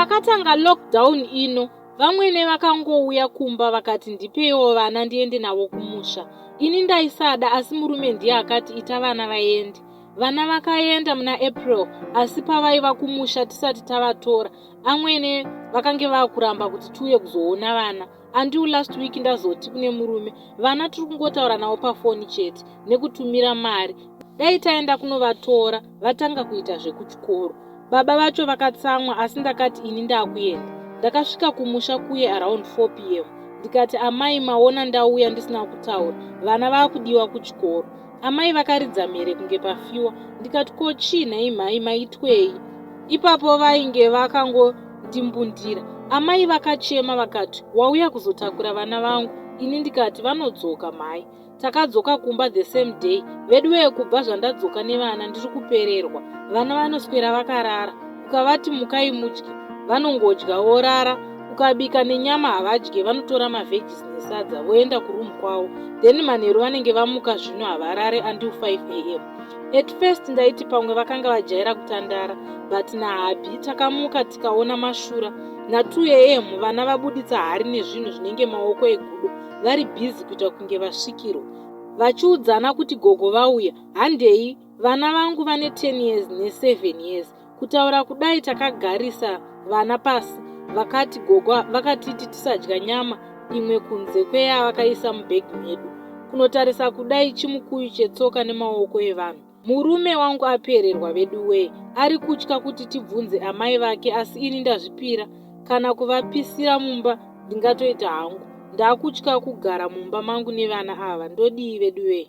Pakatanga lockdown ino vamwene vakangouya kumba vakati ndipeiwo vana ndiende navo kumusha. Ini ndaisada asi murume ndiye akati ita vana vaende. Vana vakaenda muna April asi pavaiva kumusha tisati tavatora amwene vakange vakuramba kuti tiuye kuzoona vana. Until last week ndazoti kune murume vana tiri kungotaura navo pafoni chete nekutumira mari dai taenda kunovatora vatanga kuita zvekuchikoro. Baba vacho vakatsamwa asi ndakati ini ndakuenda. Ndakasvika kumusha kuye around 4 pm ndikati amai maona ndauya ndisina kutaura vana vakudiwa kuchikoro. Amai vakaridza mhere kunge pafiwa ndikati ko chii nhai mhai maitwei? Ipapo vainge vakangondimbundira. Amai vakachema vakati wauya kuzotakura vana vangu ini ndikati vanodzoka mhai. Takadzoka kumba the same day veduwee kubva zvandadzoka nevana ndiri kupererwa. Vana vanoswera vakarara ukavati mukai mudye vanongodya vorara ukabika nenyama havadye vanotora maveggies nesadza voenda kuroom kwavo then manheru vanenge vamuka zvino havarare until 5 am. At first ndaiti pamwe vakanga vajaira kutandara but nahubby takamuka tikaona mashura na 2 am vana vabuditsa hari nezvinhu zvinenge maoko egudo vari busy kuita kunge vasvikirwa vachiudzana kuti gogo vauya handei vana vangu vane 10 years ne7 years kutaura kudai takagarisa vana pasi vakati gogo vakatiti tisadya nyama imwe kunze kweyavakaisa mubhegi medu kunotarisa kudai chimukuyu chetsoka nemaoko evanhu Murume wangu apererwa veduwee ari kutya kuti tibvunze amai vake asi ini ndazvipira kana kuvapisira mumba ndingatoita hangu. Ndakutya kugara mumba mangu nevana ava ndodii veduwee.